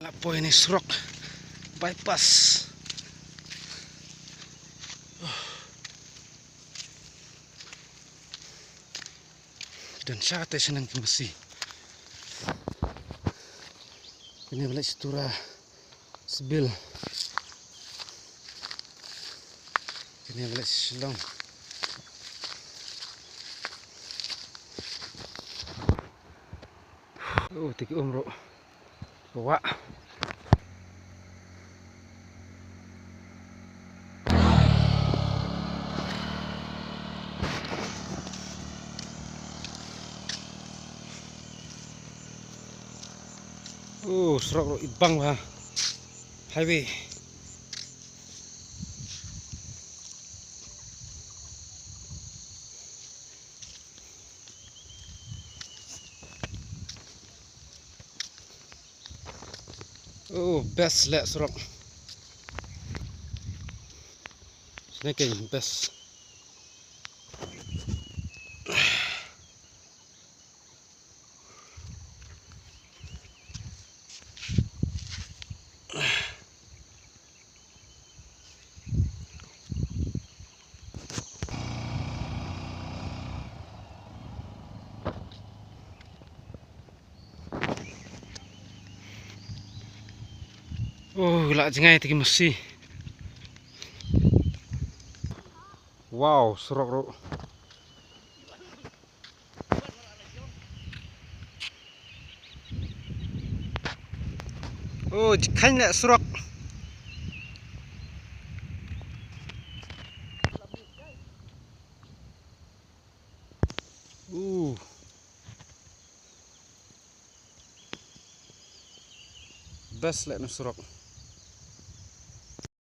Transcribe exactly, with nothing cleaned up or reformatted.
La poi ne surok bypass. Don sha te sha nang ki masi. Kine ba leit sha Tura Sbil. Kine ba leit sha Shillong. Oh, te ki um ruh. Wah. Oh, surok ruh i bang bha. Highway. Oh, best leh surok. Sini keng best. Oh, la jngai te ki masi. Wow, surok ruh. Oh, jkhain leh surok. Uh. Best leh na surok.